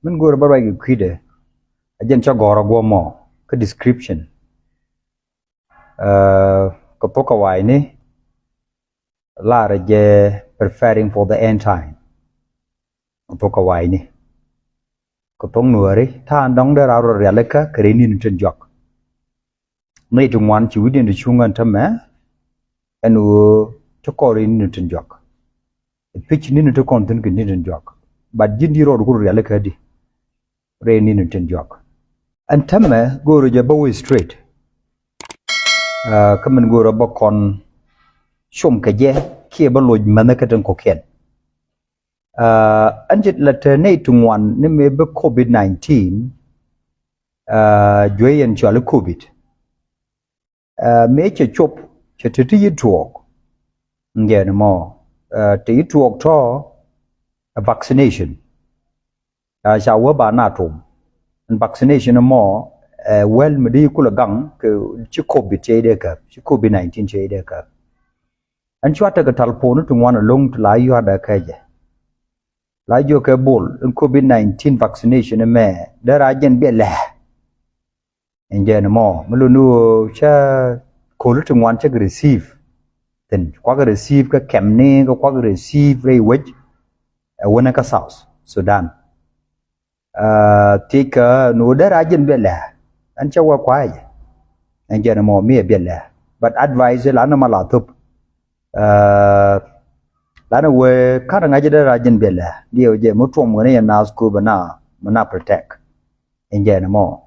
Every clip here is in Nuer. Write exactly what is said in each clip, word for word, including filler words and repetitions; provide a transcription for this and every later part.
Min go̱o̱rä bä ruac kɛ kui̱dɛ, a jɛn cä gɔ̱rä guɔ̱mɔ kä description. Ɛ, kɛ thok kɛ wa̱i̱ni lar jɛ preparing for the end time. Kɛ thok kɛ wa̱i̱ni, kɛ thok nuääri, ta̱a̱ dɔ̱ŋ dee raar rɔ rialikä kɛ rɛy ni̱n tin juak. Nɛy ti ŋuan ci wi̱cdiɛn ti cuŋ ɛn tämɛ, ɛn ɣöö ti kɔn rɛy ni̱n tin juak. Pi̱c ni̱n ti kɔn thi̱n kɛ ni̱n tin juak. But ji̱n di rɔɔd ku rialikä di rɛy ni̱n tin juak. Ɛn tämɛ go̱o̱rä jɛ bä wee straight. Ɛ, kä min go̱o̱rä bä kɔn com kɛ jɛ kiɛ bä loc mänh kä tin kɔ̱kiɛn. Ɛ, ɛn ci la te nɛy ti ŋuan ni mëë bi covid nineteen, ɛ, juey yɛn cɔali covid. Ɛ, mëë cɛ cop, cɛ te ti yi tuɔɔk. Ŋɛn mɔ, ɛ, te yi tuɔɔk tɔ, ɛ, vaccination. Ɛ, ca wä ba na tom. Ɛn vaccination mɔ, ɛ, wäl mi di kulɛ gaŋ kɛ ci covid cɛ yi dee käp, ci covid nineteen cɛ yi dee käp. Ɛn cua tekɛ talpon ti ŋuan ɛlɔ̱ŋ ti la yua̱dɛ kɛ jɛ. La jiök kɛ bol in covid nineteen vaccination mɛ dee ra jɛn biɛ lɛ. Ɛn jɛn mɔ mi luni ɣöö cä ko̱li ti ŋuan cä kɛ receive. Thin kuak receive kä kɛmni kä kuak receive rɛy wec. Ɛ wänä kä South Sudan. Ɛ, thiec kä ni wä dee ra jɛn biɛ lɛ. Ɛn cä wä kuay. Ɛn jɛn mɔ mi ɛ biɛ lɛ. But advice la ni ma la thop. Ɛ, la ni wä kan ŋa̱c dee ra jɛn biɛ lɛ. Diɛ wä jɛ mi tuɔm wä ni yɛ nath ku bɛ na, bɛ na protect. Ɛn jɛn mɔ.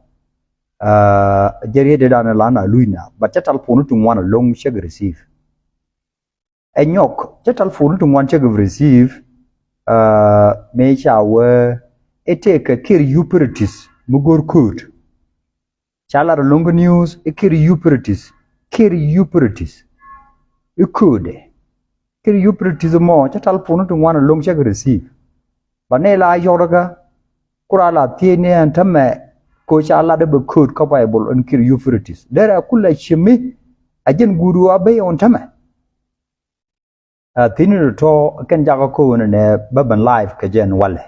Ɛ, jɛ riet dee dan la na luc na. But cä talpon ti ŋuan ɛlɔ̱ŋ cä kɛ receive. Ɛ nyɔk, cä talpon ti ŋuan cä kɛ receive, ɛ, mëë ca wee, ɛ tëëkɛ Kir Euphrates mi go̱o̱r kööt. Ca lar ɛlɔ̱ŋ kä news, ɛ Kir Euphrates, Kir Euphrates. I̱ köötdɛ. Kir Euphrates mɔ, cä talpon ti ŋuan ɛlɔ̱ŋ cä kɛ receive. Ba nɛy la yɔ̱kdä kä, kura la thiec ni ɛn tämɛ, ko ca lat ɛ bɛ kööt kä Bible ɛn Kir Euphrates. Derɛ kulɛ ci mi, a jɛn guut ɣɔaa ben ɛn tämɛ. Ɛ, thi̱n ni tɔ̱ kɛn jakä ko̱o̱n nɛ bä ben live kɛ jɛn walɛ.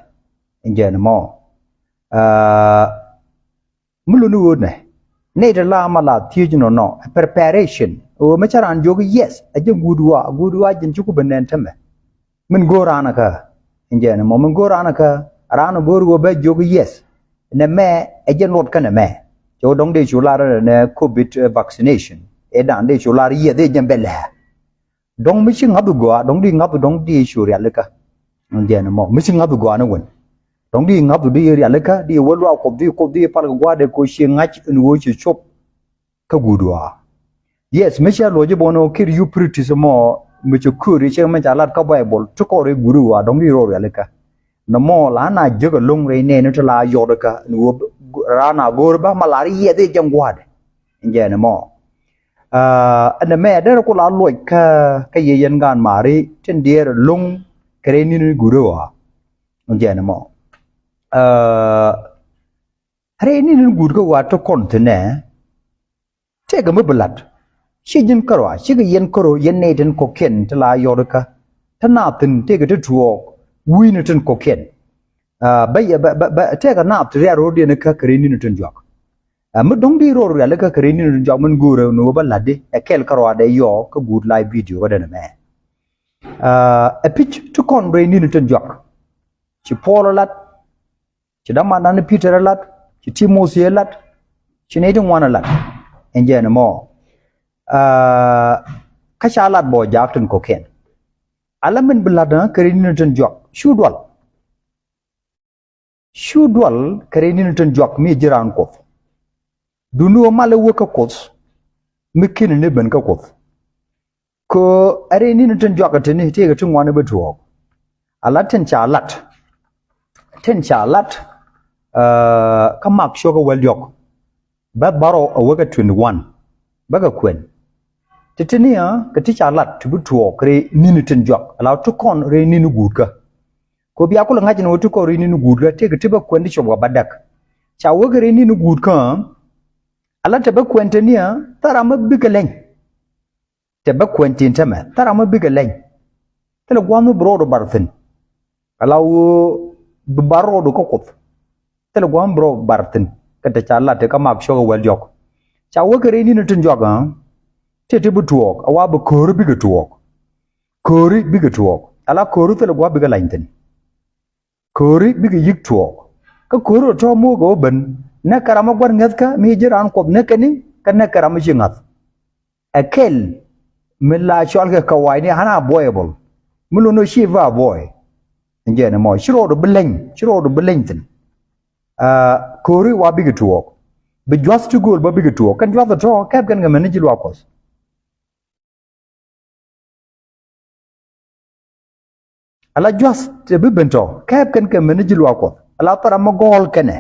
Ɛn jɛn mɔ. Ɛ, mi luni ɣöö nɛ. Nɛy ti la ma la thiec nɔnɔ. Ɛ preparation. Ɣöö mi cä raan jiök yes. Ɛ jɛn guut ɣɔaa. Guut ɣɔaa jɛn ci ku ben nɛn tämɛ. Min go̱o̱r raan kä. Ɛn jɛn mɔ. Min go̱o̱r raan kä. Raan go̱o̱r ɣöö bɛ jiök yes. Nɛ mɛ ɛ jɛn luɔt kä nɛ mɛ. Cɛ wä dɔ̱ŋ dee cu lar nɛ covid, ɛ, vaccination. Ɛ dan dee cu lar yes ɛ jɛn bɛ lɛ. Dɔ̱ŋ mi ci ŋa̱th gɔaa, dɔ̱ŋ di ŋa̱th, dɔ̱ŋ di cu rialikä. Ɛn jɛn mɔ, mi ci ŋa̱th gɔaa ni wen. Dɔ̱ŋ di ŋa̱th di rialikä, di wä luaak Kuoth, di Kuoth di pal kɛ gua̱a̱dɛ ko ci ŋa̱c ɛn ɣöö ci cop kä guut ɣɔaa. Yes, mi cä luɔc i̱ bɔn ɣöö Kir Euphrates mɔ, mi ci kööri cɛ mi ca lat kä Bible, ti kɔr i̱ guut ɣɔaa, dɔ̱ŋ di rɔ rialikä. Nɔmɔ la na jek ɛlɔ̱ŋ rɛy nɛɛni ti la yɔt kä, ɛn ɣöö raan a go̱o̱r bä ma lar yɛth i̱ jɛn gua̱a̱dɛ. Ɛn jɛn mɔ. Aa, ɛn ɛmɛ derɛ ku la luɔc kä, kä yɛ yɛn gaan maari tin diɛɛr ɛlɔ̱ŋ kɛ rɛy ni̱n in guut ɣɔaa. Jɛn ɛmɔ. Aa, rɛy ni̱n in guut kä ɣɔaa ti kɔn thi̱nɛ. Tëëkɛ mi bi la̱t. Ci ji̱n kärɔa, cikɛ yɛn kärɔ, yɛn nɛy tin kɔ̱kiɛn ti la yɔt kä. Ti naath thi̱n tëëkɛ ti tuɔɔk wi̱i̱ni tin kɔ̱kiɛn. Aa, bä, bä, bä, bä, tëëkɛ naath ti rial ro̱o̱diɛn kä kɛ rɛy ni̱n in tin juak. Ɛ, mi dɔ̱ŋ di rɔ rialikä kɛ rɛy ni̱n in tin juak min go̱o̱rä ni wä bä la̱tdi ɛ kɛl kärɔadɛ yɔɔ kä guut live video kä dɛn ɛmɛ. Ɛ, ɛ pi̱c ti kɔn rɛy ni̱n in tin juak. Ci Puɔl ɛ lat, ci dämandan Pi̱tɛr ɛ lat, ci Timothi ɛ lat, ci nɛy ti ŋuan ɛ lat. Ɛn jɛn ɛmɔ. Ɛ, kä ca lat bɔ jaak tin kɔ̱kiɛn. Ala min bi la̱t ɛ kɛ rɛy ni̱n in tin juak. Cu dual. Cu dual kɛ rɛy ni̱n tin juak mi ji̱ raan Kuɔth. Duundɛ ɣöö malɛ wä kä Kuoth mi ki̱n ni ben kä Kuoth. Kɛ ɣöö ɛ rɛy ni̱n tin juak ɛ teni tëëkɛ ti ŋuan i̱ bi tuɔɔk. Ala tin ca lat. Tin ca lat, aa, kä Mak cuɔ̱k ɛ wäl diɔ̱k. Bä bärɔw a wekɛ twenty one. Bä kɛ kuɛn. Ti ti ni a kɛ ti ca lat ti bi tuɔɔk rɛy ni̱n tin juak. Ala ti kɔn rɛy ni̱n guut kä. Kɛ bia kulɛ ŋa̱c ni wä ti kɔn rɛy ni̱n guut kä tëëkɛ ti bä kuɛn ti cop kɛ bä däk. Ca wekɛ rɛy ni̱n guut kä. Ala te bä kuɛn te ni a thara mä bikɛ leny. Te bä kuɛn tin tämɛ thara mä bikɛ leny. Thilɛ gua̱a̱th mi bi rɔɔdu bar thi̱n. Ala wä bi bar rɔɔdu kä Kuoth. Thilɛ gua̱a̱th mi bi rɔ bar thi̱n. Kä te ca lat te kä Mak cuɔk ɛ wäl diɔ̱k. Ca wä kɛ rɛy ni̱n tin jɔak ɣä. Tëë ti bi tuɔɔk, a wa bi kööri bikɛ tuɔɔk. Kööri bikɛ tuɔɔk. Ala kööri thilɛ gua̱a̱th bikɛ lany thi̱n. Kööri bikɛ yi̱k tuɔɔk. Kä kööri tɔ̱ mo̱o̱kɛ wä ben. Näk kɛ ram mi gua̱n ŋäthkä mi ji̱ raan Kuɔth näk kɛn i̱, kä näk kɛ ram mi ci ŋa̱th. Ɛ kɛl mi la cɔalkɛ kɛ wa̱i̱ni unavoidable. Mi lun ni ci va avoid. Ɛn jɛn ɛmɔ, ci rɔɔdu bi leny, ci rɔɔdu bi leny thi̱n. Aa, kööri wa bikɛ tuɔɔk. Bi jua̱th ti gööl bä bikɛ tuɔɔk. Kɛn jua̱th tɔ̱ kɛp kɛn kɛ mɛn ni ji̱ luaak Kuɔth. Ala jua̱th te bi ben tɔ̱ kɛp kɛn kɛ mɛn ni ji̱ luaak Kuɔth. Ala thara mi gɔ̱ɔ̱l kɛnɛ.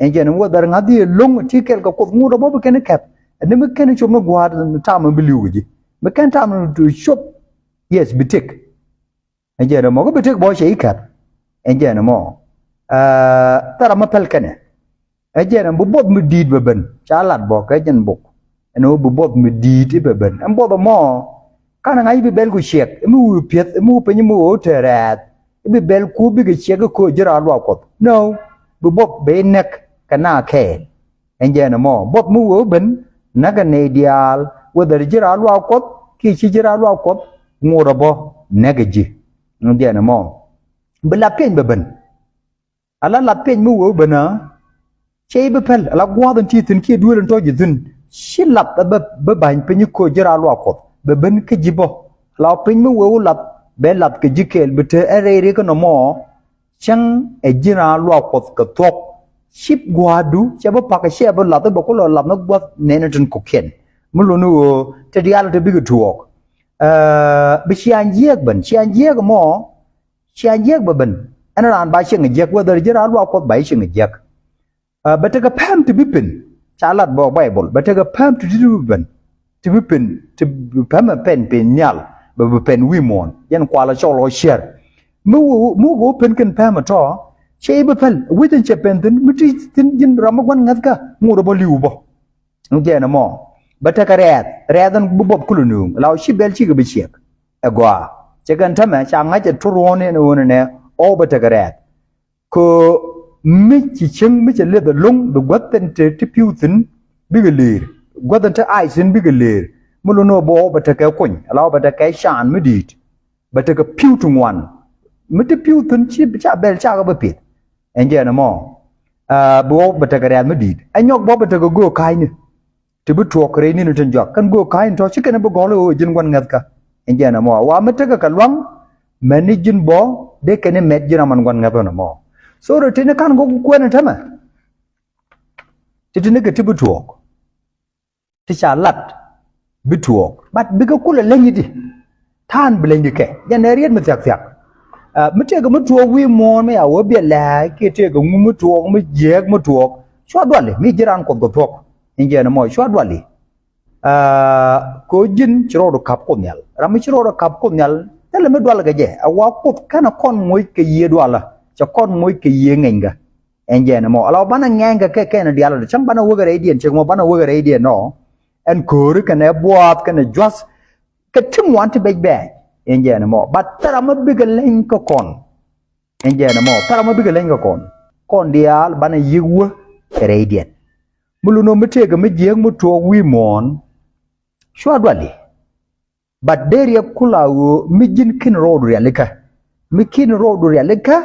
Ɛn jɛn ɛmɔ wä dhar ŋa̱th i̱ lo̱ŋ ti kɛl kɛ Kuoth ŋut ɛ bä bi kɛn kɛp. Ɛn ni mi kɛn cop ni gua̱a̱th tam mi bi li̱w kɛ ji̱. Mi kɛn tam ni tu cop. Yes, bi tëk. Ɛn jɛn ɛmɔ kä bi tëk bä cɛ i̱ kɛp. Ɛn jɛn ɛmɔ. Aa, thara mi päl kɛnɛ. Ɛ jɛn ɛn bi buɔth mi di̱i̱t bɛ ben. Ca lat bä kɛ jɛn buk. Ɛn ɣöö bi buɔth mi di̱i̱t i̱ bɛ ben. Ɛn buɔth ɛmɔ. Kanɛ ŋa̱c i̱ bi bɛl ku ciɛk. I̱ mi wi̱i̱ piɛth. I̱ mi wi̱i̱ piny i̱ mi ɣöö te rɛɛth. I̱ bi bɛl ku bikɛ ciɛk i̱ köö ji̱ raan luaak Kuɔth. No. Bi buɔth bɛ i̱ näk kɛ na kɛɛl. Ɛn jɛn ɛmɔ. Buɔth mi wee wä ben. Näkɛ nɛy diaal. Whether ji̱ raan luaak Kuɔth. Kiɛ ci ji̱ raan luaak Kuɔth. Ŋot ɛ bä. Näkɛ ji̱. Ɛn jɛn ɛmɔ. Bi lap piɛny bɛ ben. Ala lap piɛny mi wee wä ben ɣä. Cɛ i̱ bi päl, ala gua̱a̱th in ti thi̱n kiɛ duëël in tɔ̱ ji̱ thi̱n. Ci lap ɛ bä, bä ba̱ny piny i̱ köö ji̱ raan luaak Kuɔth. Bɛ ben kä ji̱ bä. Ala piny mi wee wä lap, bɛ lap kɛ ji̱ kɛɛl bi te ɛ rɛy ri̱k inɔmɔ. Cäŋ ɛ ji̱ raan luaak Kuɔth kɛ thuɔ̱k. Cip gua̱a̱du, cɛ bi pak cɛ bi lath i̱ bɛ kulɛ lap ni gua̱th nɛn in tin kɔ̱kiɛn. Mi luni ɣöö, te diaal te bikɛ tuɔɔk. Ɛ, bi ciaaŋ jiääk ben, ciaaŋ jiääk ɛmɔ, Ciaaŋ jiäk bɛ ben. Ɛn raan ba cieŋ jiäk, whether ji̱ raan luaak Kuɔth ba ji̱ cieŋ jiäk. Aa, bɛ tekɛ päm ti bi pen. Ca lat bä Baibol. Bɛ tekɛ päm ti, ti bi ben. Ti bi pen, ti bi päm ɛ pɛn, pen nhial. Bɛ bi pen wi̱i̱ muɔ̱ɔ̱n. Yɛn kualɛ cɔl ɔ ciɛr. Mi wä, mi wä pen kɛn päm ɛ tɔ̱. Cɛ i̱ bɛ päl. Wi̱c in cɛ pen thi̱n. Mi ti thi̱n ji̱n ram mi gua̱n ŋäthkä. Ŋot ɛ bä li̱w bä. Ɛn jɛn ɛmɔ. Bɛ tekɛ rɛɛth. Rɛɛth ɛn bi buɔth kulɛ nööŋ. La ɔ ci bɛl cikɛ bi ciɛk. Ɛ gɔaa. Cɛ kɛn tämɛ ca ŋa̱c ɛ tuɔr ruɔ̱ɔ̱n ɛn ɣöö nɛ ɔ bɛ tekɛ rɛɛth. Kɛ mi ci cieŋ mi cɛ leth ɛlɔ̱ŋ bi gua̱th ɛn te ti pi̱w thi̱n bikɛ leer. Gua̱th ɛn te ice thi̱n bikɛ leer. Mi lun ɔ bɛ ɔ bɛ tekɛ kony. Ala ɔ bɛ tekɛ can mi di̱i̱t. Bɛ tekɛ pi̱w ti ŋuan. Mi ti pi̱w thi̱n ci ca bɛl cakɛ bä pi̱th. Ɛn jɛn ɛmɔ. Aa, bi ɣɔw bɛ tekɛ rɛ̈th mi di̱i̱t. Ɛ nyɔk bä bɛ tekɛ göök ka̱a̱cni. Ti bi tuɔɔk rɛy ni̱n tin jɔak. Kɛn göök ka̱a̱cni tɔ̱ ci kɛn bi gɔ̱l ɣöö ji̱n gua̱n ŋäthkä. Ɛn jɛn ɛmɔ. Wa mi tekɛ kɛ lua̱ŋ, mɛn ni ji̱n bä, dee kɛn i̱ mɛt ji̱n ram ɛn gua̱n ŋäth ɛn ɛmɔ. So rɛy tini ka̱n gɔ̱k kuɛn ɛ tämɛ. Ti tini kɛ ti bi tuɔɔk. Ti ca lat bi tuɔɔk. But bikɛ kulɛ leny i̱di. Ta̱a̱n bi leny di kɛ. Jɛn ɛ riet mi thia̱k thia̱k. Aa, mi tëëkɛ mi tuɔɔk wi̱i̱ muɔ̱ɔ̱n mi a wee biɛ lɛ̱̈ɛ̱̈ kiɛ tëëkɛ ŋu mi tuɔɔk mi jiääk mi tuɔɔk. Cua duali mi ji̱ raan Kuɔth kɛ thuɔ̱k. Ɛn jɛn ɛmɔ cua duali. Aa, kɛ ɣöö ji̱n ci rɔɔdu ka̱p Kuoth Nhial. Ram mi ci rɔɔdu ka̱p Kuoth Nhial. Thilɛ mi dual kɛ jɛ. Ɛ wa Kuoth kɛnɛ kɔn moc kɛ yiëë dualä. Cɛ kɔn moc kɛ yiëë ŋɛnykɛ. Ɛn jɛn ɛmɔ ala banɛ ŋɛɛŋ kɛ kɛ kɛn diaal ɔ cäŋ banɛ wekɛ rɛydiɛn cek mɔ banɛ wekɛ rɛydiɛn nɔ. Ɛn kööri kɛnɛ buaath kɛnɛ jua̱th kɛ ti ŋuan ti bec bɛɛny. Ɛn jɛn ɛmɔ ba thɛra mi bikɛ leny kä kɔn. Ɛn jɛn ɛmɔ thɛra mi bikɛ leny kä kɔn. Kɔn diaal banɛ yiëk wä kɛ rɛydiɛn. Mi lun ɔ mi tëëkɛ mi jiääk mi tuɔɔk wi̱i̱ muɔ̱ɔ̱n. Cua duali. But dee riɛk kula ɣöö mi ji̱n kin rɔɔdu rialikä. Mi kin rɔɔdu rialikä.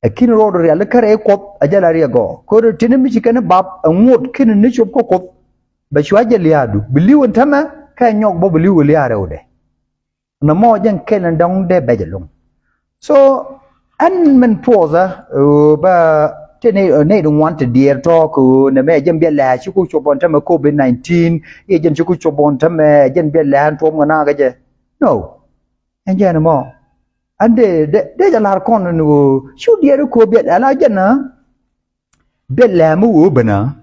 Ɛ kin rɔɔdu rialikä rɛy Kuɔth a jɛ la riɛk gɔɔ. Ko̱rɛ tini mi ci kɛn bap ɛ ŋot kin ni cop kä Kuɔth. Bɛ cua jɛ lia̱a̱du. Bi li̱w ɛn tämɛ, kɛ nyɔk bä bi li̱w ɛ lia̱a̱ rɛwdɛ. Nɔmɔ jɛn kɛl ɛn dɔ̱ŋ dee bɛc ɛlɔ̱ŋ. So, ɛn min puɔthä, ɛ, bä, te nɛy, ɛ, nɛy di ŋuan ti diɛɛr tɔ̱, kɛ ɣöö nɛmɛ jɛn biɛ lɛ̱̈ɛ̱̈ ci ku cop ɔn tämɛ covid nineteen, i̱ jɛn ci ku cop ɔn tämɛ, jɛn biɛ lɛ̱̈ɛ̱̈ ɛn tuɔm kɛ nakä jɛ. No. Ɛn jɛn ɛmɔ. Ɛn dee, dee, dee jɛ la̱r kɔn ni ɣöö, cu diɛɛr i̱ ko̱o̱p biɛ lɛ̱̈ɛ̱̈, ala jɛn a, biɛ lɛ̱̈ɛ̱̈ mi ɣöö ben a.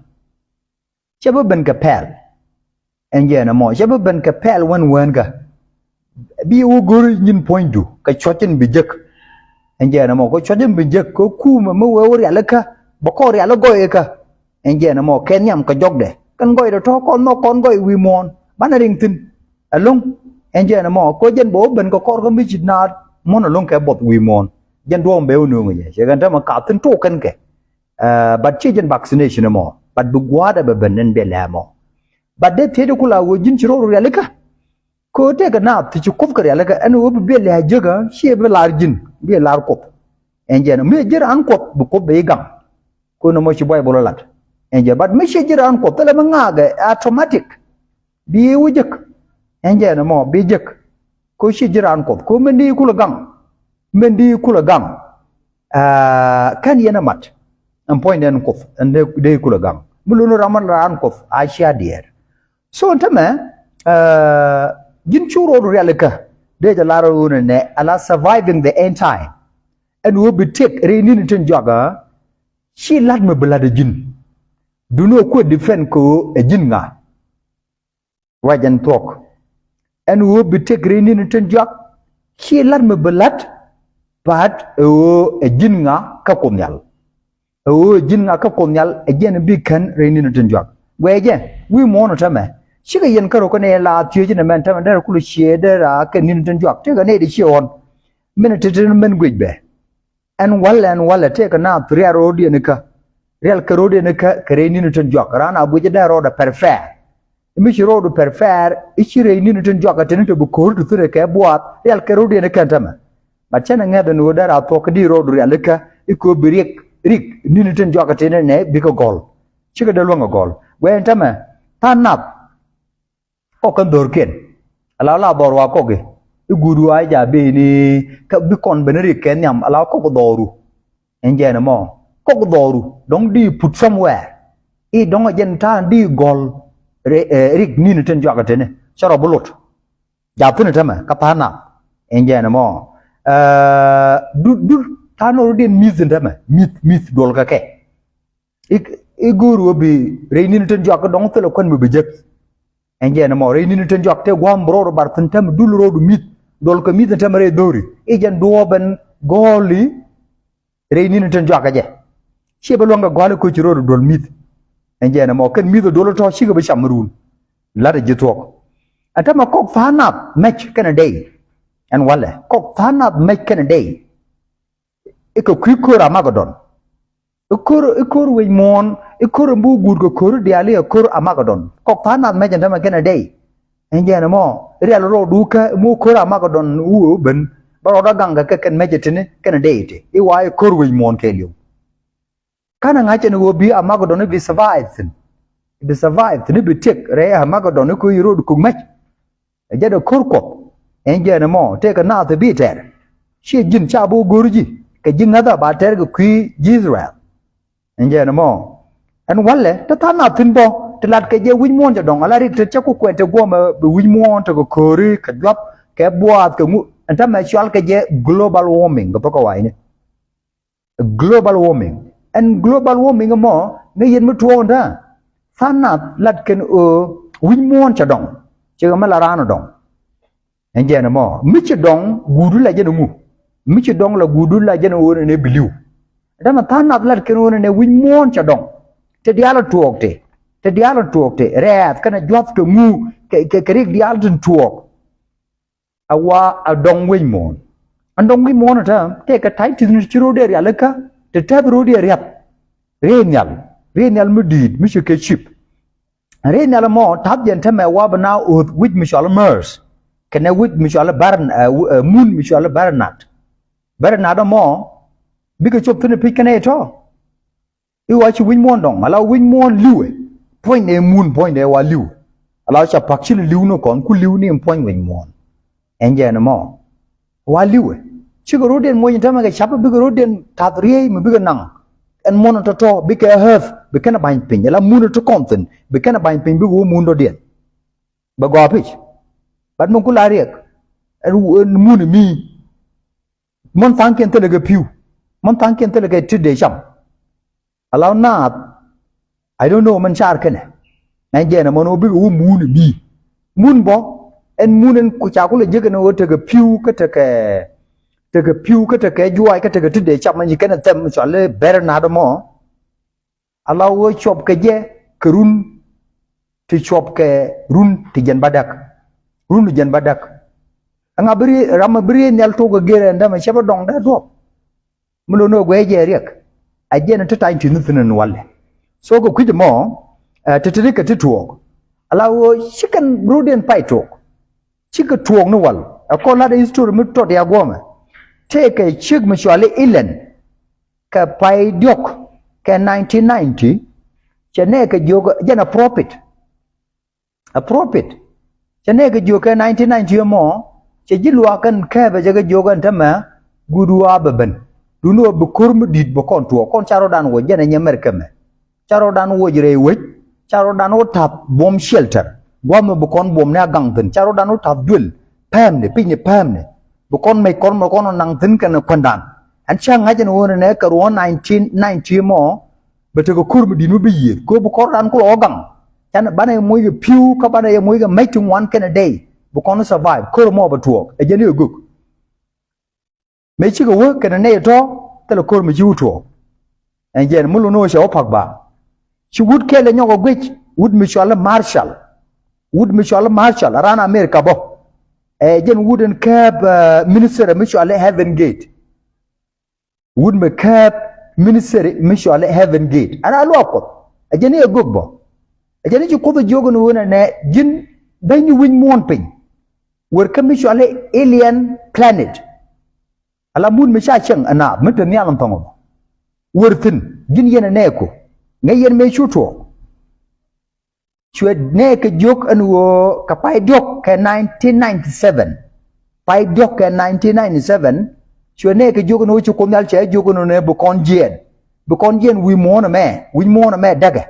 Cɛ bi ben kɛ pɛl. Ɛn jɛn ɛmɔ cɛ bi ben kɛ pɛl wän wänkä. Bi wä go̱r nyin puɔ̱nydu kɛ cuɔ̱c in bi jek. Ɛn jɛn ɛmɔ kɛ cuɔ̱c in bi jek kɛ kumɛ mi wee wä rialikä bɛ kɔn riali gɔɔykä. Ɛn jɛn ɛmɔ kɛ nhiam kɛ jɔkdɛ kɛn gɔɔydɛ tɔ̱ kɔn nhɔk kɔn gɔɔy wi̱i̱ muɔ̱ɔ̱n banɛ riŋ thi̱n. Ɛlɔ̱ŋ. Ɛn jɛn ɛmɔ kɛ jɛn bɛ wä ben kɛ kɔr kä mi ci naat muɔ̱n ɛlɔ̱ŋ kɛ buɔth wi̱i̱ muɔ̱ɔ̱n. Jɛn duɔ̱ɔ̱m bɛ wä nööŋ jɛ cɛ kɛn tämɛ kath thi̱n tok kɛn kɛ. But ciɛ jɛn vaccination ɛmɔ, but bi gua̱a̱th ɛ bɛ ben ɛn biɛ lɛ̈ɛ̈ mɔ. But dee thiecdɛ kula ɣöö ji̱n ci rɔɔdu rialikä. Kɛ ɣöö tëëkɛ naath ti ci kuoth kɛ rialikä ɛn ɣöö bi biɛ lɛ̈ɛ̈ jiäkä, ciɛ bi lar ji̱n, biɛ lar kuoth. Ɛn jɛn mi ji̱ raan kuoth bi kuoth bɛ i̱ gaŋ. Kɛ ɣöö nɔmɔ ci Baibol ɛ lat. Ɛn jɛn, but mi ciɛ ji̱ raan kuoth thilɛ mi ŋa̱a̱kɛ automatic. Bi wä jek. Ɛn jɛn ɛmɔ bi jek. Kɛ ɣöö ciɛ ji̱ raan kuoth, kɛ ɣöö mɛn di kulɛ gaŋ. Mɛn di kulɛ gaŋ. Kɛn yɛn ɛ mat. Ɛn puɔ̱nydɛ ɛn kuoth ɛn dee kulɛ gaŋ. Mi luni ram ɛn raan kuoth a cia diɛɛr. So ɛn tämɛ, ji̱n cu rɔɔdu rialikä. Dee jɛ lar ɣöö nɛ ala surviving the end time. Ɛn ɣöö bi tëk rɛy ni̱n tin jɔak ɛ. Ci la̱t mi bi la̱t ɛ ji̱n. Duŋni ɣöö kuɛ defend kɛ ɣöö ɛ ji̱n ŋa. Ruac ɛn thuɔ̱k. Ɛn ɣöö bi tëk rɛy ni̱n tin jɔak. Ci la̱t mi bi la̱t. But ɛ ɣöö ɛ ji̱n ŋa kä Kuoth Nhial. Ɛ ɣöö ɛ ji̱n ŋa kä Kuoth Nhial ɛ jɛn bi kän rɛy ni̱n tin jɔak. Guɛcɛ jɛ wi̱i̱ muɔ̱ɔ̱n ɔ tämɛ. Cikɛ yɛn kärɔ̱ kä nɛy la thiec ni mɛn tämɛ derɛ kulɛ ciɛ derɛ kɛ ni̱n tin jɔak. Tëëkɛ nɛy ti ciɛ ɣɔ̱n. Min ɛ ti̱ti̱ mɛn guic bɛ. Ɛn walɛ, ɛn walɛ tëëkɛ naath rial rɔɔdiɛn ikä. Rial kɛ rɔɔdiɛn ikä kɛ rɛy ni̱n tin jɔak. Raan a guic dee rɔɔdɛ prepare. Mi ci rɔɔdu prepare i̱ ci rɛy ni̱n tin jɔak ɛ teni te bi ko̱ri ti thurɛ kɛ buaath rial kɛ rɔɔdiɛn ikä ɛn tämɛ. But cɛn ɛ ŋäth ɛn ɣöö dee raan thuɔ̱k kä di rɔɔdu rial ikä i̱ ko̱ bi riɛk rik ni̱n tin jɔak ɛ teni nɛ bikɛ gɔl. Cikɛ dee luäŋ ɛ gɔl guɛ ɛn tämɛ. Tha̱a̱ŋ nath. Kɔk kɛn dho̱rkiɛn. Ala la dhɔr wa kɔki i̱ guut wa i̱ ja beni. Kä bi kɔn ben rik kɛ nhiam ala kɔk dhɔru. Ɛn jɛn ɛmɔ kɔk dhɔru dɔ̱ŋ di put somewhere. I̱ dɔ̱ŋ ɛ jɛn ta̱a̱n di gɔl. Rik ni̱n tin jɔak ɛ teni cɛ rɔ bi lot. Jath thi̱n ɛ tämɛ kä tha̱a̱ŋ nath. Ɛn jɛn ɛmɔ dut dut ta̱a̱ŋ nɔr diɛn mi̱th in tämɛ mi̱th mi̱th duɔl kɛ kɛ. I̱ go̱o̱r ɣöö bi rɛy ni̱n tin jɔak kä dɔ̱ŋ thilɛ kuän mi bi jek. Ɛn jɛn ɛmɔ rɛy ni̱n tin jɔak tëë gua̱a̱m bi rɔɔdu bar thi̱n täämɛ dul rɔɔdu mi̱th. Duɔl kɛ mi̱th in täämɛ rɛy dho̱ri i̱ jɛn duɔɔp ɛn gɔ̱ɔ̱li. Rɛy ni̱n tin jɔak kä jɛ ciɛ bi luäŋ kɛ gɔ̱a̱li ko̱ci rɔɔdu duɔl mi̱th. Ɛn jɛn ɛmɔ kɛn mi̱th ɛ duɔl tɔ̱ cikɛ bi cam mi ruun. La̱t ɛ ji̱ thuɔ̱k. Ɛn täämɛ kɔk tha̱a̱ŋ nath mɛc kɛnɛ dey. Ɛn walɛ kɔk tha̱a̱ŋ nath mɛc kɛnɛ dey. I̱ kɛ kui̱ ko̱r Amagedon. I̱ ko̱r i̱ ko̱r wec muɔ̱ɔ̱n i̱ ko̱r in bi wä guut kɛ ko̱r i̱ diaal i̱ ɛ ko̱r Amagedon kɔk tha̱a̱ŋ nath mɛc ɛn tämɛ kɛnɛ dey. Ɛn jɛn ɛmɔ rial rɔɔdu kä mi wä ko̱r Amagedon wä ben. Bä rɔɔdä gaŋ kɛ kɛ kɛn mɛc ɛ tini kɛnɛ dey ti i̱ wa i̱ ko̱r wec muɔ̱ɔ̱n kɛɛliw. Ka̱n ɛ ŋa̱c ɛn ɣöö bi Amagedon i̱ bi survive thi̱n. I̱ bi survive thi̱n i̱ bi tiek rɛy Amagedon i̱ ko̱ i̱ rɔɔdu kuk mɛc. Ɛ jɛn ɛ ko̱r Kuɔth. Ɛn jɛn ɛmɔ tëëkɛ naath ɛ bi tɛr. Ciɛ ji̱n ca bi wä go̱r ji̱ kɛ ji̱ ŋäthä ba tɛr kɛ kui̱ ji̱ Ithɛrɛl. Ɛn jɛn ɛmɔ ɛn walɛ te tha̱a̱ŋ nath thi̱n bä te lat kɛ jɛ wi̱c muɔ̱ɔ̱n cɛ dɔ̱ŋ ala rik te cä ku kuɛn te guɔ̱mɛ bi wi̱c muɔ̱ɔ̱n te kɛ ko̱ri kɛ juath kɛ buaath kɛ ŋu. Ɛn täämɛ cual kɛ jɛ global warming kɛ thok kɛ wa̱i̱ni. Global warming. Ɛn global warming ɛmɔ ŋäc yɛn mi tuɔɔk ɛn täämɛ. Tha̱a̱ŋ nath lat kɛn ɣöö wi̱c muɔ̱ɔ̱n cɛ dɔ̱ŋ. Cikɛ mi la raan ɛ dɔ̱ŋ. Ɛn jɛn ɛmɔ mi ci dɔ̱ŋ guudu la jɛn ɛŋu. Mi ci dɔ̱ŋ la guudu la jɛn ɣöö nɛnɛ bi li̱w. Ɛn täämɛ tha̱a̱ŋ nath lat kɛn ɣöö nɛnɛ wi̱c muɔ̱ɔ̱n cɛ dɔ̱ŋ. Te diaal ɛ tuɔɔk te te diaal ɛ tuɔɔk te rɛɛth kɛnɛ juath kɛ ŋu. Kɛ kɛ rik diaal tin tuɔɔk. A wa a dɔŋ wec muɔ̱ɔ̱n. A dɔŋ wec muɔ̱ɔ̱n ɛ täämɛ tëëkɛ ta̱y ti̱thni ci ro̱o̱diɛn rialikä. Te tɛth ro̱o̱diɛn riath. Riey nhial riey nhial mi di̱i̱t mi ci kɛ cip. Riey nhial ɛmɔ ta̱th jɛn täämɛ wa bi na ɣöth wi̱c mi cɔal i̱ MERS. Kɛnɛ wi̱c mi cɔal i̱ bär mun mi cɔal i̱ bär nath. Bär nath ɛmɔ bikɛ cop thi̱n i̱ pi̱c kɛnɛ i̱ tɔ̱. I̱ wa ci wi̱c muɔ̱ɔ̱n dɔ̱ŋ ala wi̱c muɔ̱ɔ̱n li̱wɛ. Puɔ̱nydɛ mun puɔ̱nydɛ wa li̱w. Ala ca pa̱k ci li̱w ni kɔn ku li̱w ni in puɔ̱ny wi̱c muɔ̱ɔ̱n. Ɛn jɛn ɛmɔ wa li̱wɛ. Cikɛ ro̱diɛn muɔ̱c in täämɛ kɛ ca̱pä bikɛ ro̱diɛn ta̱th riey mi bikɛ naŋ. Ɛn muɔ̱ɔ̱n in tɔ̱tɔ̱ bikɛ ɣäth bi kɛn ɛ ba̱ny piny ala mun in ti kɔn thi̱n bi kɛn ɛ ba̱ny piny bikɛ wä mun dɔ̱diɛn. Bɛ gɔaa pi̱c. Bat mi ku la riɛk ɛn mun ɛ mi. Mɔn tha̱a̱ŋkiɛn thilɛ kɛ pi̱w. Mɔn tha̱a̱ŋkiɛn thilɛ kɛ ti dee cam. Ala naath. I don't know mɛn car kɛnɛ. Ɛn jɛn ɛmɔ ni wä bikɛ wä muun ɛ mi. Mun bä ɛn mun ɛn ku ca kulɛ jek ɛn ɣöö tekɛ pi̱w kä tekɛ tekɛ pi̱w kä tekɛ juaac kä tekɛ ti dee cam ɛn ci kɛnɛ thɛm cɔal i̱ bär nath ɛmɔ. Ala ɣöö cuɔp kɛ jɛ kɛ run ti cuɔp kɛ run ti jɛn bädäk. Run ti jɛn bädäk. Ɛŋa bi ri ram mi bi riey nhial tuɔk kɛ gër ɛn dämɛ cɛ bä dɔŋ dee duɔ̱p. Mi lo̱n ni ɣöö guɛc jɛ riɛk. Ɛ jɛn te tany ti ni thin ni walɛ. So kɛ kui̱c mɔ, ɛ, te te ni kɛ ti tuɔɔk. Ala ɣöö ci kɛn rut in pay tuɔɔk. Cikɛ tuɔɔk ni wal. Ɛ kɔn lat history mi tɔt ya guɔmɛ. Tëëkɛ ciek mi cuali Elen kɛ pay diɔk kɛ nineteen ninety. Cɛ nɛɛkɛ jiök jɛn a prophet. A prophet. Cɛ nɛɛkɛ jiök kɛ nineteen ninety mɔ, cɛ ji̱ luaak kɛn kɛɛpɛ cɛ kɛ jiök ɛn tämɛ guut wa bɛ ben. Duundɛ ɣöö bi ko̱r mi di̱i̱t bɛ kɔn tuɔɔk, kɔn ca rɔ̱dan wä jɛn ɛ nyɛ mɛr kɛmɛ. Ca rɔ̱dan wä ji̱ rɛy wec, ca rɔ̱dan wä ta̱p buɔ̱m shelter. Gua̱a̱th mi bi kɔn buɔ̱m ni a gaŋ thi̱n, ca rɔ̱dan wä ta̱p duël. Pɛ̈ɛ̈mni, piny ni pɛ̈ɛ̈mni. Bi kɔn mec kɔn mɛ kɔn naŋ thi̱n kɛn kuɛndan. Ɛn ca ŋa̱c ɛn ɣöö nɛ kɛ ruɔ̱n nineteen ninety mɔ, bɛ tekɛ ko̱r mi di̱i̱t mi bi yiëëth. Kɛ ɣöö bi kɔn rɔ̱dan kulɛ wä gaŋ. Canɛ banɛ yɛ moc kɛ pi̱w, kä banɛ yɛ moc kɛ mec ti ŋuan kɛnɛ dɛy. Bi kɔn survive, ko̱r mɔ bɛ tuɔɔk. Ɛ jɛn i̱ ɛ gök. Mëë cikɛ wä kɛnɛ nɛy tɔ̱, thilɛ ko̱r mi ci wä tuɔɔk. Ɛn jɛn mi lun ɣöö cɛ wä pak ba. Ci wut kɛl ɛ nyɔk ɛ guic, wut mi cual i̱ Marshall. Wut mi cual i̱ Marshall, a raan America bä. Ɛ jɛn wut in kääp, ɛ, minister mi cual i̱ Heaven Gate. Wut mi kääp minister mi cual i̱ Heaven Gate. Ana luaak Kuɔth. Ɛ jɛn i̱ ɛ gök bä. Ɛ jɛn i̱ ci Kuoth ɛ jiök ɛn ɣöö nɛ, nɛ, ji̱n beny ni wi̱c muɔ̱ɔ̱n piny. Wër kä mi cual i̱ Alien Planet. Ala mun mi ca cieŋ ɛ naath mi te nhial ɛn thɔŋ ɔ. Wër thi̱n, ji̱n yɛn ɛ nɛɛku. Ŋäc yɛn mëë cu tuɔɔk. Cuɛ nɛɛkɛ jiök ɛn ɣöö kɛ pay diɔ̱k kɛ nineteen ninety-seven. Pay diɔ̱k kɛ nineteen ninety-seven. Cuɛ nɛɛkɛ jiök ɛn ɣöö ci Kuoth Nhial cɛ jiök ɛn ɣöö nɛ bi kɔn jiɛɛn. Bi kɔn jiɛɛn wi̱i̱ muɔ̱ɔ̱n ɛmɛ, wi̱c muɔ̱ɔ̱n ɛmɛ däkɛ.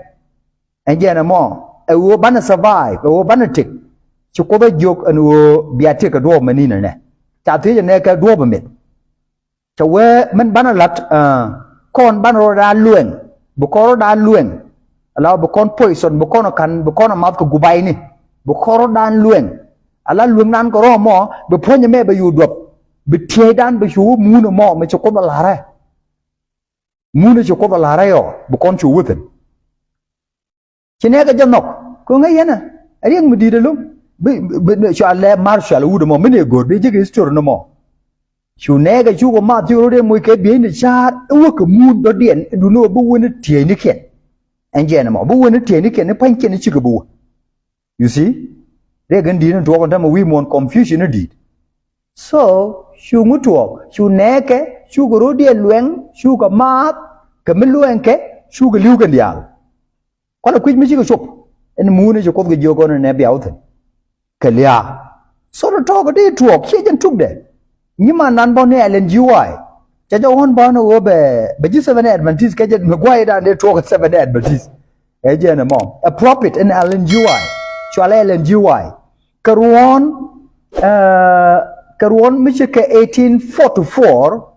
Ɛn jɛn ɛmɔ, ɛ ɣöö banɛ survive, ɛ ɣöö banɛ tëk. Ci Kuoth ɛ jiök ɛn ɣöö bia tëk kɛ duɔ̱ɔ̱p mɛ ni̱n ɛnɛ. Ca thiec ɛnɛ kɛ duɔ̱ɔ̱p ɛ meth. Cɛ wee min banɛ la̱t, ɛ, kɔn banɛ rɔɔdan luɛŋ. Bi kɔn rɔɔdan luɛŋ. Ala bi kɔn poison, bi kɔn ɛ ka̱n, bi kɔn ɛ math kɛ gubayni. Bi kɔn rɔɔdan luɛŋ. Ala lueŋdan kɛ rɔ̱ mɔ, bi puɔ̱ny ɛmɛ bɛ yo̱o̱ duɔ̱p. Bi tieydan bɛ cu wä muun ɛmɔ, mi ci Kuoth ɛ la̱rɛ. Muun ɛ ci Kuoth ɛ la̱rɛ yɔ, bi kɔn cu wä thi̱n. Ci nɛɛkɛ jɛ nhɔk, kɛ ŋäc yɛn ɛ riɛk mi di̱i̱t ɛlɔ̱ŋ. Bi, bi, bi, cualɛ Marshall wut ɛmɔ, mi ni go̱o̱r, bi ji̱ kɛ history ni mɔ. Cu nɛɛkɛ cukɛ math, cukɛ rɔ̱diɛn moc kɛ bieyni ca̱a̱r, i̱ wä kɛ muun dɔ̱diɛn, i̱ duundɛ ɣöö bi wä ni tieynikiɛn. Ɛn jɛn ɛmɔ, bi wä ni tieynikiɛn, i̱ pa̱nykiɛn i̱ cikɛ bi wä. You see? Riɛk in di̱i̱t in tuɔɔk in tämɛ wi̱i̱ muɔ̱ɔ̱n, confusion in di̱i̱t. So, cu ŋu tuɔɔk, cu nɛɛkɛ, cukɛ rɔ̱diɛn luɛŋ, cukɛ maath, kɛ mi luɛŋkɛ, cukɛ li̱w kɛn diaal. Kualɛ kui̱c mi cikɛ cop, ɛn muun in ci Kuoth kɛ jiök ɣöö nɛ bia wä thi̱n. Kɛ lia̱a̱. So, tɔ̱tɔ̱ kɛ dee tuɔɔk, ciɛ jɛn tukdɛ. Nyimandan bä ni Ellen G. White. Cɛ jɛ ɣɔ̱n bä ni ɣöö bɛ, bɛ ji̱ Seventh Day Adventist, kɛ jɛ mi gua̱a̱cdan dee tuɔɔk Seventh Day Adventist. Ɛ jɛn ɛmɔ. Ɛ prophet in Ellen G. White. Cualɛ Ellen G. White. Kɛ ruɔ̱ɔ̱n, ɛ, kɛ ruɔ̱ɔ̱n mi ci kɛ eighteen forty-four,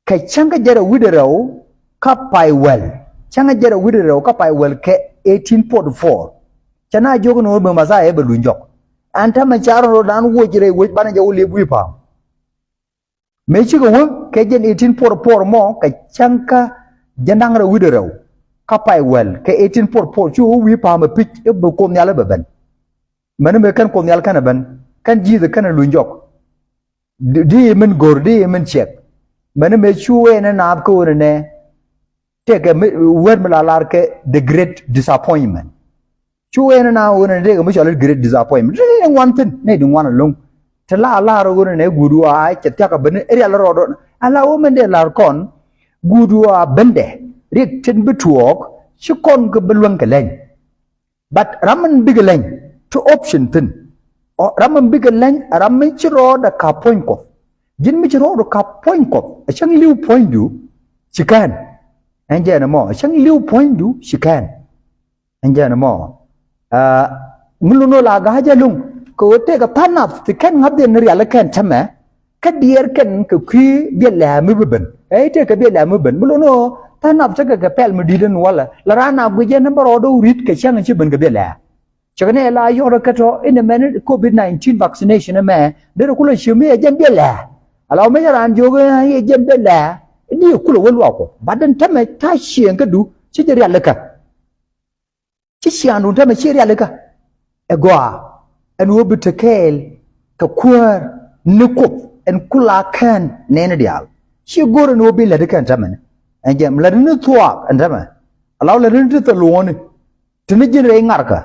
kɛ cäŋ kä jɛrɛ wi̱cdɛ rɛw kä pay wäl. Cäŋ kä jɛrɛ wi̱cdɛ rɛw kä pay wäl kɛ eighteen forty-four. Cɛ na jiök ni ɣöö bɛ Mɛthia bɛ luny jɔk. Ɛn täämɛ ca rɔ̱dan woc rɛy wec banɛ jɛ wä liep wi̱i̱ pa̱a̱m. Mëë cikɛ wä kɛ jɛn eighteen forty-four mɔ kɛ cäŋ kä jiɛn da̱ŋ rɛw wi̱cdɛ rɛw kä pay wäl kɛ eighteen forty-four, cu wä wi̱i̱ pa̱a̱m ɛ pi̱c i̱ bi Kuoth Nhial i̱ bɛ ben. Mɛni mëë kɛn Kuoth Nhial kɛn ɛ ben, kɛn Jesus kɛn ɛ luny jɔk. Di, di min go̱r, di min ciɛk. Mɛni mëë cu wee ni naath kä ɣöö nɛ nɛ. Tëëkɛ mi, word mi la lar kɛ the great disappointment. Cu wee ni naath ɣöö nɛ nɛ tëëkɛ mi cɔl i̱ great disappointment. Tëë ni ŋuan thi̱n, ni di ŋuan ɛlɔ̱ŋ. Te la lar ɣöö nɛ nɛ guut wa cɛ thia̱k a ben i̱ rial rɔɔdɔ. Ala wä min dee lar kɔn. Guut wa bendɛ. Riɛk tin bi tuɔɔk. Ci kɔn kɛ bi luäŋ kɛ lɛny. But ram min bikɛ leny ti option thi̱n. Ɔ, ram min bikɛ leny, ram mi ci rɔɔdɛ ka̱p puɔ̱ny Kuɔth. Ji̱n mi ci rɔɔdu ka̱p puɔ̱ny Kuɔth, ɛ cäŋ li̱w puɔ̱nydu ci kɛn. Ɛn jɛn ɛmɔ, ɛ cäŋ li̱w puɔ̱nydu ci kɛn. Ɛn jɛn ɛmɔ. Aa, mi lun ɣöö la ga̱a̱c ɛlɔ̱ŋ kɛ ɣöö tëëkɛ tha̱a̱ŋ nath ti kɛn ŋa̱thdiɛn ni rialikä ɛn täämɛ. Kä diɛɛr kɛn kɛ kui̱ biɛl lɛ̈ɛ̈ mi bi ben. Ɛ tëëkɛ biɛl lɛ̈ɛ̈ mi bi ben. Mi lon ɣöö tha̱a̱ŋ nath tekɛ kɛ pɛl mi di̱i̱t ɛn walɛ. La raan a guic ɛn bä rɔɔdɛ wä ri̱t kɛ cäŋ ci ben kɛ biɛl lɛ̈ɛ̈. Cɛ kɛ nɛ la yɔt rɛ kä tɔ in ɛmɛn covid nineteen vaccination ɛmɛ. Derɛ kulɛ ciö mi ɛ jɛn biɛl lɛ̈ɛ̈. Ala wä mi cɛ raan jiök ɛ jɛn biɛl lɛ̈ɛ̈. Di kulɛ wä luaak kɔ. Bat ɛn täämɛ ta̱a̱ cieŋ kädu ci jɛ rialikä. Ci ciaaŋdun täämɛ ci rialikä. Ɛ gɔaa ɛn ɣöö bi te kɛɛl kɛ kuäär ni Kuoth ɛn kula kɛn nɛɛni diaal. Ci go̱r ɛn ɣöö bi lätdi kɛn täämɛni. Ɛn jɛn mɛ lät ni thuaak ɛn tämɛ. Ala wä lät ni ti thil luɔ̱ɔ̱ni. Ti ni ji̱n rɛy ŋarkä.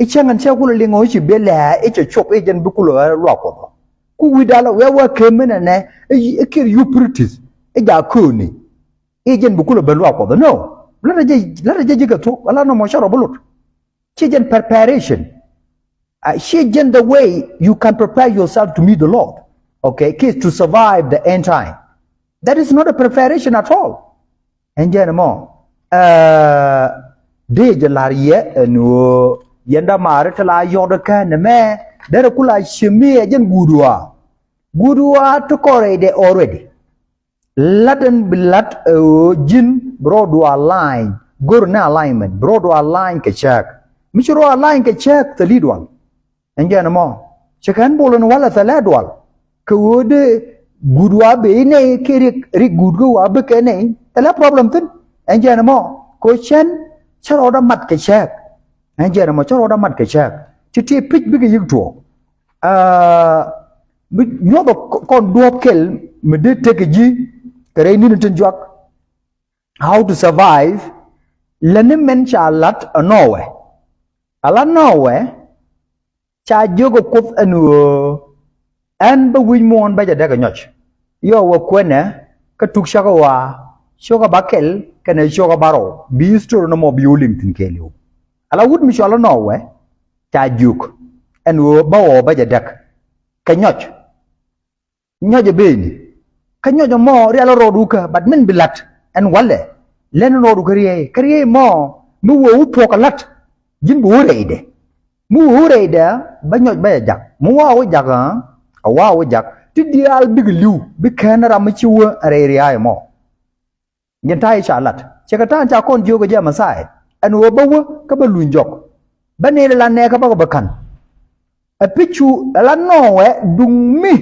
I̱ cäŋ ɛn cä kulɛ liŋ ɔ i̱ ci biɛ lɛ̱̈ɛ̱̈ i̱ cɛ cop i̱ jɛn bi kulɛ ɣä luaak Kuɔth ɔ. Ku wi̱i̱ dal ɔ wiaa wä kɛ minɛ nɛ i̱ kiɛt Euphrates i̱ jaak kööni. I̱ jɛn bi kulɛ ben luaak Kuɔth ɔ. No. Lät ɛ jɛ, lät ɛ jɛ ji̱ kɛ thuɔ̱k ala nɔmɔ cä rɔ bi lot. Ci jɛn preparation. Uh, ci jɛn the way you can prepare yourself to meet the Lord. Okay, kiɛ to survive the end time. That is not a preparation at all. Ɛn jɛn mɔ. Uh, dee jɛ la̱r yɛ ɛn ɣöö yɛn dämaari ti la yɔt kɛn mɛ derɛ kula ci mi ɛ jɛn guut ɣɔaa. Guut ɣɔaa ti kɔrɛ dɛ already. La̱t ɛn bi la̱t ɛ ɣöö ji̱n bi rɔɔdu align, go̱r ni alignment, bi rɔɔdu align kɛ cääk. Mi ci rɔɔdu align kɛ cääk thil i̱ dual. Ɛn jɛn ɛmɔ cɛ kɛn bol ɛn walɛ thilɛ dual. Kɛ ɣöö dee guut wa ben i̱ nɛy kiɛ rik, rik guut kä wa ben kɛ nɛy thilɛ problem thi̱n. Ɛn jɛn ɛmɔ kɛ ɣöö cɛn cä rɔɔdɛ mat kɛ cääk. Ɛn jɛn ɛmɔ cä rɔɔdɛ mat kɛ cääk. Ti ti pi̱c bikɛ yi̱k tuɔɔk. Aa, bi nyuɔth kɔn duɔ̱ɔ̱p kɛl mi dee tek ji̱ kɛ rɛy ni̱n tin juak. How to survive. Lɛni mɛn ca la̱t ɛ Nɔwɛ. Ala Nɔwɛ ca jiök ɛ Kuoth ɛn ɣöö ɛn bä wi̱c muɔ̱ɔ̱n bä jɛ däk ɛ nyɔc. Yɔ wä kuenɛ kä tuk cäkä ɣɔaa cio̱kä bä kɛl kɛnɛ cio̱kä bä rɔw bi story nɔmɔ bi wä liŋ thi̱n kɛɛliw. Ala wut mi cɔl ɛ Nɔwɛ ca jiök ɛn ɣöö bä ɣɔɔ bä jɛ däk kɛ nyɔc. Nyɔc ɛ beni kä nyɔc ɛmɔ rial rɔɔdu kä, but min bi la̱t ɛn walɛ lɛn rɔɔdu kä riey kä riey mɔ mi wee wä puɔk kɛ la̱t ji̱n bi wä rɛydɛ. Mi wee wä rɛydɛ bä nyɔc bä jɛ jak mi wa wä jak. A wa wä jak ti diaal bikɛ li̱w bi kɛn ram mi ci wä rɛy ria̱a̱y ɛmɔ. Jɛn ta̱a̱ i̱ ca lat cɛ kɛ ta̱a̱ ca kɔn jiök ɛ jɛ Mɛthia ɛn ɣöö bä wä kä bä luny jɔk. Bä nɛy la nɛɛkä bä kɛ bä ka̱n. Ɛ pi̱cu ɛ la Nɔwɛ duŋ mi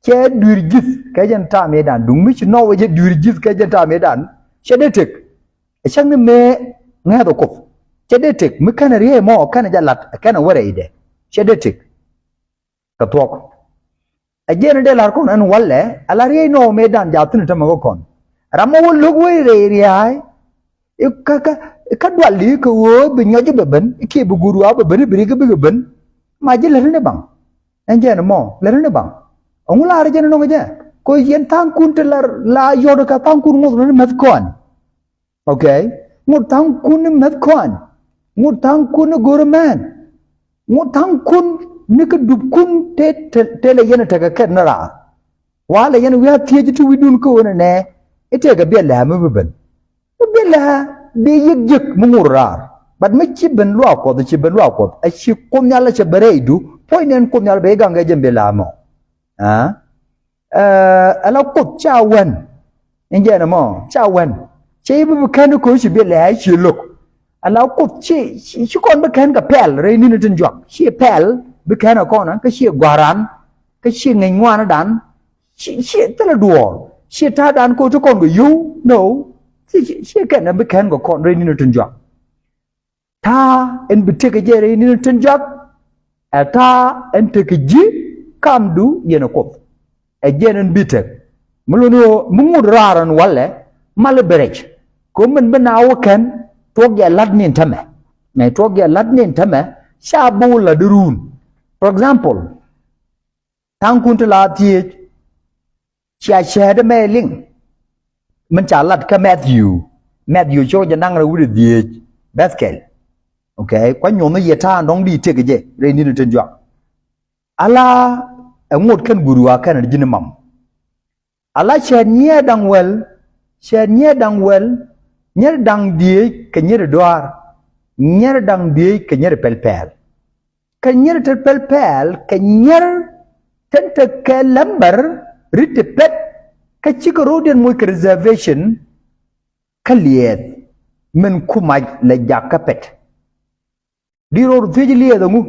cɛ dui̱r ji̱th kɛ jɛn ta̱a̱ mëëdan duŋ mi ci Nɔwɛ cɛ dui̱r ji̱th kɛ jɛn ta̱a̱ mëëdan. Cɛ dee tëk ɛ cäŋ ni mëë ŋäth ɛ Kuoth. Cɛ dee tëk mi kɛn ɛ riey mɔ kɛn ɛ jɛ lat kɛn ɛ wä rɛydɛ. Cɛ dee tëk kɛ thuɔ̱k. Ɛ jɛn dee la̱r kɔn ɛn walɛ ala riey Nɔwɛ mëëdan jaathin tämɛ kä kɔn. Ram mɔ wä lo̱k wä rɛy ria̱a̱y. I̱ kä kä kä dual i̱ kɛ ɣöö bi nyɔc i̱ bɛ ben i̱ kiɛ bi guut wa bɛ ben i̱ bi rik i̱ bikɛ ben. Ma ji̱ lätni baŋ. Ɛn jɛn mɔ lätni baŋ. Ɛŋu la̱r jɛn nɔŋ jɛ kɛ ɣöö yɛn tha̱a̱ŋkun ti la la yɔt kɛ tha̱a̱ŋkun ŋuɔth ni mäth kɔn. Okay. Ŋot tha̱a̱ŋkun ni mäth kɔn. Ŋot tha̱a̱ŋkun ni go̱r mɛn. Ŋot tha̱a̱ŋkun ni kä dupkun te te lɛ yɛn tekɛ kɛt ni raar. Wa lɛ yɛn wi̱i̱ a thiec ti wi̱dun kä ɣöö nɛ nɛ i̱ tekɛ biɛ lɛ̱̈ɛ̱̈ mi bi ben. Mi biɛ lɛ̱̈ɛ̱̈ bi yiëk jiäk mi ŋot raar. But mi ci ben luaak Kuɔth ci ben luaak Kuɔth a ci Kuoth Nhial a cɛ ben rɛydu puɔ̱ny nɛn Kuoth Nhial bɛ i̱ gaŋ kɛ jɛn biɛ lɛ̱̈ɛ̱̈ mɔ. Aa. Ɛ, ala Kuoth ca wän. Ɛn jɛn ɛmɔ ca wän. Cɛ i̱ bi bi kɛn ko̱ ci bi lɛ ci lo̱k. Ala Kuoth ci ci ci kɔn bi kɛn kɛ pɛl rɛy ni̱n tin juak ci pɛl bi kɛn ɛ kɔn kä ci gua̱ran kä ci ŋäc ŋuandan. Ci ci thilɛ duɔɔr ci ta̱a̱dan ko̱ ti kɔn kɛ yio̱w. No. Ci ci ci kɛn bi kɛn kɛ kɔn rɛy ni̱n tin juak. Ta̱a̱ ɛn bi tekɛ jɛ rɛy ni̱n tin jɔak. Ɛ ta̱a̱ ɛn tekɛ ji̱ kamdu yɛn ɛ Kuoth. Ɛ jɛn ɛn bi tek mi luni ɣöö mi ŋut raar ɛn walɛ mal i̱ bi rɛc. Kɛ ɣöö min bi na wä kɛn tuɔk jɛ la̱t ni̱n tämɛ. Mɛ tuɔk jɛ la̱t ni̱n tämɛ ca bi wä la̱t i̱ ruun. For example, tha̱a̱ŋkun ti la thiec. Cia cäätdä mɛ liŋ min ca lat kä Matthew. Matthew cok jɛ naŋ rɛ wi̱cdɛ dhieec bɛ̈thkɛl. Okay, kua̱ nyoth ni yɛ ta̱a̱ dɔ̱ŋ di tëk jɛ rɛy ni̱n tin juak. Ala ɛ ŋot kɛn guur wa kɛn ji̱n mam. Ala cäätdä nyiɛɛr da̱ŋ wäl, cäätdä nyiɛɛr da̱ŋ wäl, nyiɛɛr da̱ŋ dhieec kɛ nyiɛɛr dɔaar, nyiɛɛr da̱ŋ dhieec kɛ nyiɛɛr pɛl pɛl. Kɛ nyiɛr te pɛl pɛl kɛ nyiɛr te tekɛ lämbär ri ti pɛt. Kä cikɛ ro̱diɛn moc kɛ reservation kä liɛɛth min ku mac lɛ jak kä pɛt. Di ro̱d thiec liɛɛth ɛŋu?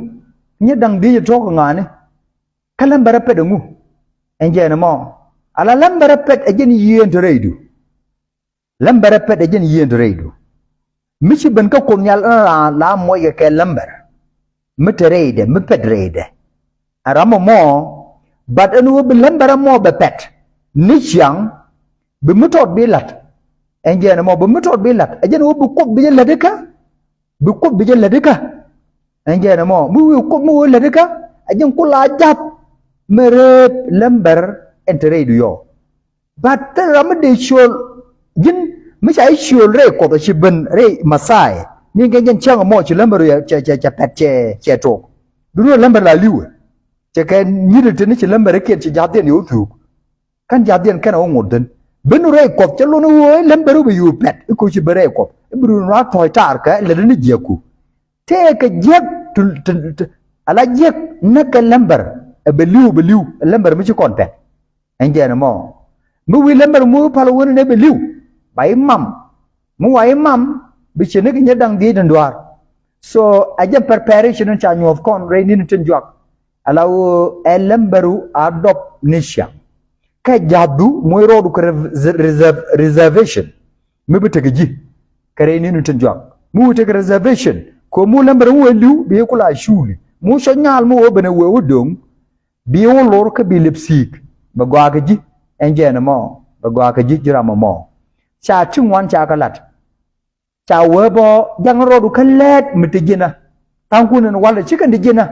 Nyiɛr da̱ŋ dhiec tɔ̱ kɛ ŋa̱a̱ni? Kä lämbär ɛ pɛt ɛŋu? Ɛn jɛn ɛmɔ ala lämbär ɛ pɛt ɛ jɛn yieen te rɛydu. Lämbär ɛ pɛt ɛ jɛn yieen te rɛydu. Mi ci ben kä Kuoth Nhial ɛn raan la muɔckɛ kɛ lämbär mi te rɛydɛ mi pɛt rɛydɛ. Ɛn ram ɛmɔ, but ɛn ɣöö bi lämbär ɛmɔ bɛ pɛt ni ciaŋ, bi mi tɔt bi la̱t. Ɛn jɛn ɛmɔ bi mi tɔt bi lat ɛ jɛn wä bi Kuoth bi jɛ lät ikä. Bi Kuoth bi jɛ lät ikä. Ɛn jɛn ɛmɔ mi wi̱i̱ Kuoth mi wä lät ikä. Ɛ jɛn kula jath mi rep lɛmbɛr ɛn te rɛydu yɔ. But thil ram mi dee ciöl ji̱n mi ca i̱ ciöl rɛy Kuɔth a ci ben rɛy Mɛthia. Ni kɛ jɛn cäŋ ɛmɔ ci lɛmbɛr cɛ cɛ cɛ pɛt cɛ cɛ tuɔk. Bi ruɔ lɛmbɛr la li̱wɛ. Cɛ kɛ nyi̱t tini ci lɛmbɛr ikiɛn ci ja̱thiɛn yɛ wä thuuk. Kän ja̱thiɛn kɛn a wä ŋot dhin ben rɛy Kuɔth cɛ lon wee lɛmbɛr wä bi yuu pɛt i̱ koci ben rɛy Kuɔth i̱ bi run wa tɔ̱ɔ̱c taar kɛ lɛ dhin i̱ jiɛku. Tëëkɛ jiäk ti ti ti ala jiäk näkɛ lɛmbɛr. Ɛ bɛ li̱w bɛ li̱w lɛmbɛr mi ci kɔn pɛt. Ɛn jɛn ɛmɔ mi wi̱i̱ lɛmbɛr mi wi̱i̱ pal wä ni nɛ bɛ li̱w ba i̱ mam. Mi wa i̱ mam bi ci ni kɛ nyɛ da̱ŋ dhiec ni duaar. So ɛ jɛn preparation in ca nyuɔ̱th kɔn rɛy ni̱n tin juak. Ala ɣöö ɛ lɛmbɛru a dɔp ni ciaŋ. Kä ja̱thu moc rɔɔdu kɛ rev- reserve- reservation. Mi bi tekɛ ji̱ kɛ rɛy ni̱n tin juak mi wi̱i̱ tekɛ reservation. Kɛ mu lɛmbɛr mi wee li̱w bi kula cuuli mu cɔ nyal mi wee ben ɛ wee wä do̱ŋ. Bi wä lor kä bi lip si̱i̱k bɛ gɔaa kɛ ji̱. Ɛn jɛn ɛmɔ bɛ gɔaa kɛ ji̱ ji̱ ram ɛmɔ. Ca ti ŋuan ca kɛ lat. Ca wee bɔ jaŋ rɔɔdu kä lɛɛt mi ti ji̱nä. Tha̱a̱ŋkun ɛn walɛ ci kɛn ti ji̱nä.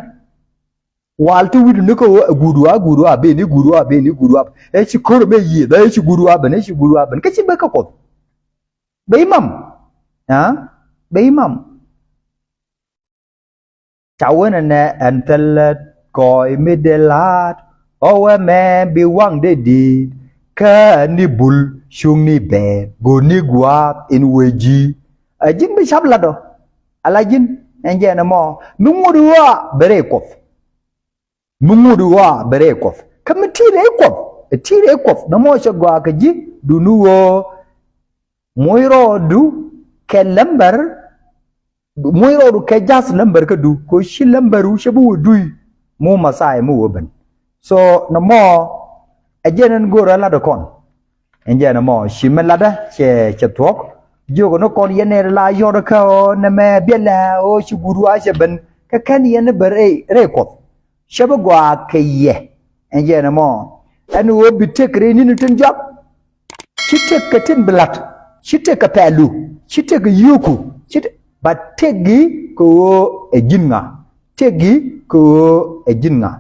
Wal ti wi̱du ni kä ɣöö ɛ guudu a guudu a ben i̱ guudu a ben i̱ guudu a ben ɛ ci ko̱r mɛ yiëë bɛ ɛ ci guudu a ben ɛ ci guudu a ben kä ci bɛ kä Kuɔth. Bɛ i̱ mam. Aa bɛ i̱ mam. Ca wen ɛnɛ ɛn thilɛ kɔy mi dee la̱a̱t ɔ wee mɛ bi waŋ dee di̱i̱t. Kä ni bul cuŋ ni bɛɛr go̱o̱r ni gua̱a̱th in wee ji̱. Ɛ ji̱n bi cap lat ɔ. Ala ji̱n ɛn jɛn ɛmɔ mi ŋut ɣɔaa bɛ rɛy Kuɔth. Mi ŋut ɣɔaa bɛ rɛy Kuɔth kä mi ti̱i̱ rɛy Kuɔth. Ɛ ti̱i̱ rɛy Kuɔth nɔmɔ cɛ gɔaa kɛ ji̱ duni ɣöö moc rɔɔdu kɛ lɛmbɛr. Moc rɔɔdu kɛ ja̱th lɛmbɛr kädu kɛ ɣöö ci lɛmbɛru cɛ bi wä duy. Mi wä Mɛthia mi wä ben. So nɔmɔ ɛ jɛn ɛn go̱o̱rä lat ɛ kɔn. Ɛn jɛn ɛmɔ ci mi latdä cɛ cɛ thuɔ̱k. Jiök ni kɔn yɛn nɛy la yɔt kä ɣöö nɛmɛ biɛlɛ ɣöö ci guut wa cɛ ben. Kä kɛn yɛn ni ben rɛy rɛy Kuɔth. Cɛ bi gɔaa kɛ yɛ. Ɛn jɛn ɛmɔ ɛn ɣöö bi tëk rɛy ni̱n tin jɔak. Ci tëk kɛ tin bi la̱t. Ci tëk kɛ pɛlu. Ci tëk kɛ yio̱o̱ku. Ci tëk ba tëk gi̱ kɛ ɣöö ɛ ji̱n ŋa. Tëk gi̱ kɛ ɣöö ɛ ji̱n ŋa.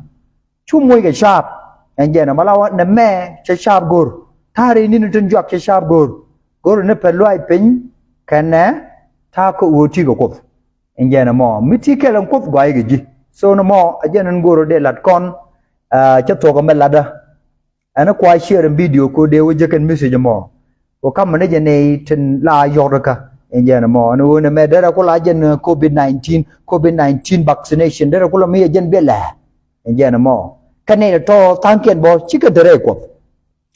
Cu moc kɛ caap. Ɛn jɛn ɛmɔ la wä nɛmɛ cɛ caap go̱o̱r. Ta̱a̱ rɛy ni̱n tin jɔak cɛ caap go̱o̱r. Go̱o̱r ni pɛl luaac piny kɛnɛ ta̱a̱ kä ɣöö ti̱i̱ kɛ Kuoth. Ɛn jɛn ɛmɔ mi ti kɛl ɛn Kuoth gɔaayi kɛ ji̱. So nɔmɔ ɛ jɛn ɛn go̱o̱r dee lat kɔn. Cä thuɔ̱k ɛmɛ latdä. Ɛn ɛ kua share ɛn video ko dee wä jek ɛn message ɛmɔ. Ko kamɛ ni jɛ nɛy tin la yɔ̱k kä. Ɛn jɛn ɛmɔ ɛn ɣöö nɛmɛ derɛ kula jɛn covid nineteen, covid nineteen vaccination derɛ kula mi jɛ jɛn biɛ lɛ. Ɛn jɛn ɛmɔ kä nɛy tɔ̱ tha̱a̱ŋkiɛn bɔ cikɛ derɛ Kuɔth.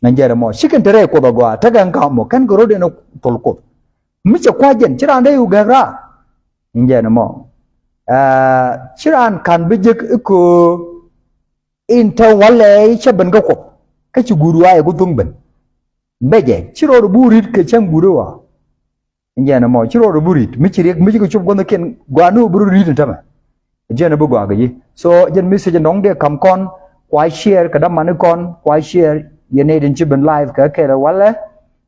Ɛn jɛn ɛmɔ cikɛ derɛ Kuɔth agɔaa tekɛ ɛn ka̱m mɔ kɛn kɛ rot ɛn thol Kuɔth. Mi cɛ kua jɛn ci raan dee yu gɛk raar. Ɛn jɛn ɛmɔ ci raan ka̱n bi jek i̱ köö in te walɛ cä ben kä Kuɔth kä ci guut wa yɛ ku thuŋ ben. Bɛ jɛ ci rɔɔd bu ri̱t kɛ cäŋ guut wa. Ɛn jɛn ɛmɔ ci rɔɔd bu ri̱t mi ci riɛk mi ci kɛ cop guɔ̱nh kiɛn gɔaa ni wä bi rɔ ri̱t in tämɛ. Jɛn ɛ bi gɔaa kɛ ji̱. So jɛn message nɔŋ dee ka̱m kɔn kua share kɛ dämani kɔn kua share yɛ nɛy tin ci ben live kɛ kɛl walɛ.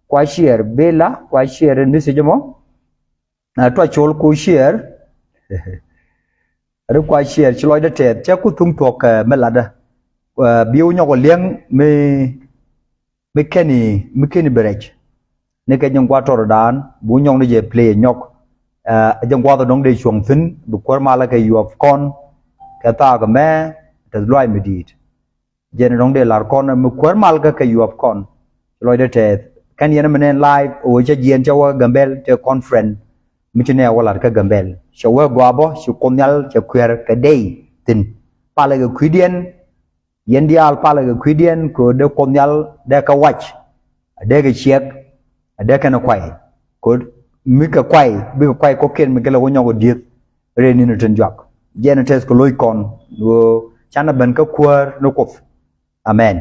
Kua share bi la kua share in message ɛmɔ. Ɛ tuac col ku share. Ri kua share ci lɔcdä tɛth cɛ ku thuŋ thuɔ̱k kɛ mi latdä. Ɛ bi wä nyɔk ɔ liɛŋ mi mi keni mi keni bi rɛc. Ni kɛ ji̱n gua̱th tɔrɔdan bi wä nyɔk ni jɛ play nyɔk. Ɛ ji̱n gua̱th ɔ dɔ̱ŋ dee cuɔ̱ŋ thi̱n bi kuäär malä kɛ yuɔp kɔn kɛ thaak mɛ tɛth luaac mi di̱i̱t. Jɛn dɔ̱ŋ dee lar kɔn mi kuäär mal kä kɛ yuɔp kɔn. Ci lɔcdä tɛth kɛn yɛn mi nɛn live ɣöö cä jiɛn cä wä Gambɛl te conference. Mi ci nɛ wä lat kä Gambɛl cɛ wee gɔaa bä ci Kuoth Nhial cɛ kuɛɛr kɛ dɛy thi̱n. Palɛ kɛ kui̱diɛn yɛn diaal palɛ kɛ kui̱diɛn kɛ ɣöö dee Kuoth Nhial dee kɛ wac. A dee kɛ ciɛk a dee kɛn kuay kɛ ɣöö mi kɛ kuay bikɛ kuay kɔ̱kiɛn mi kɛ lɛ wä nyɔk ɔ dieth. Rɛy ni̱n tin juak jɛn tɛth kɛ lo̱c kɔn ɣöö canɛ ben kä kuäär ni Kuoth. Amen.